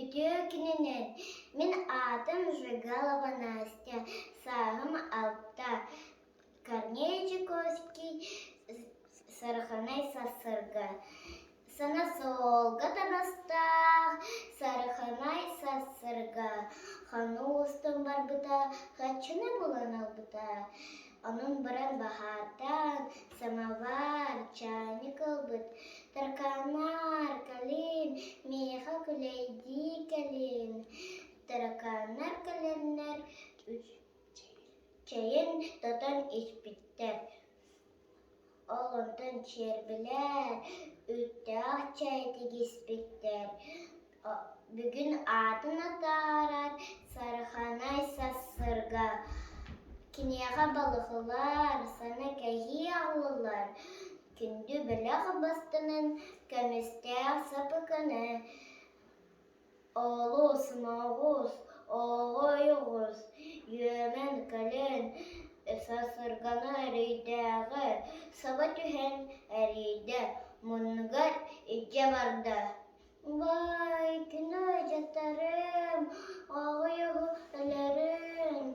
Үтүө күнүнэн! Мин аатым Жигалова Настя, сааһым 6. Корней Чайковский «Сарыханай сарсыарга» Сана суолга танастаах Сарыханай сарсыарга хонуу устун барбыта, хаччыны булан ылбыта. Онон баран баһаартаан, самовар, чаанньык ылбыт, таракааннар, кэлин, миэхэ күлэйдии кэлин. Таракааннар кэлэннэр чэйин тотон испиттэр. Ол онтон чиэрбилэр, үүттээх чэй тигиспиттэр. Бүгүн аатын атаарар Сарханай сарсыарга киниэхэ балыхылар, сана кэһии аҕаллылар, күндү бэлэх бастанан көмүстээх сапыкыны Олус моҕус, оҕой оҕус, үөмэн кэлэн сарсыарганы эрэйдээҕи саба түһэн эрийдэ, муннугар илдьэ барда. Бай, күнү дьахтарым, оҕой оҕу өлөрүн,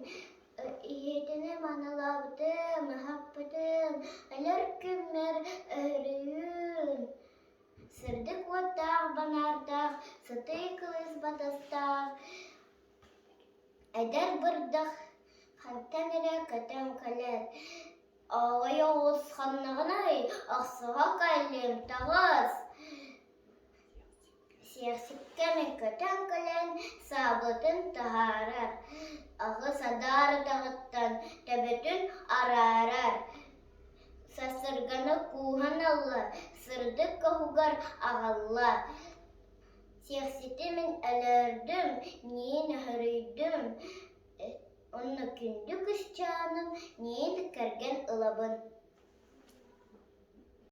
иһитини маналаабытым, аһаппытым, өлөр күммэр өһөрүйүүн. Сырдык уоттаах банаардаах, сытыы кылыс батастаах, эдэр бырдах хантан эрэ көтөн кэлэр Оҕой оҕус ханнаҕынай, охсуһа кэллим, таҕыс Сиэхсиккэ мин көтөн кэлэн саабытын таһаарар, аҕыс адаар атаҕыттан төбөтүн араарар, сарсырганы кууһан ылла, сырдык хоһугар аҕалла. Сиэхсити мин өлөрдүм, миин өһөрүйдүм, онно күндү кысчааным миин кэргэн ылабын.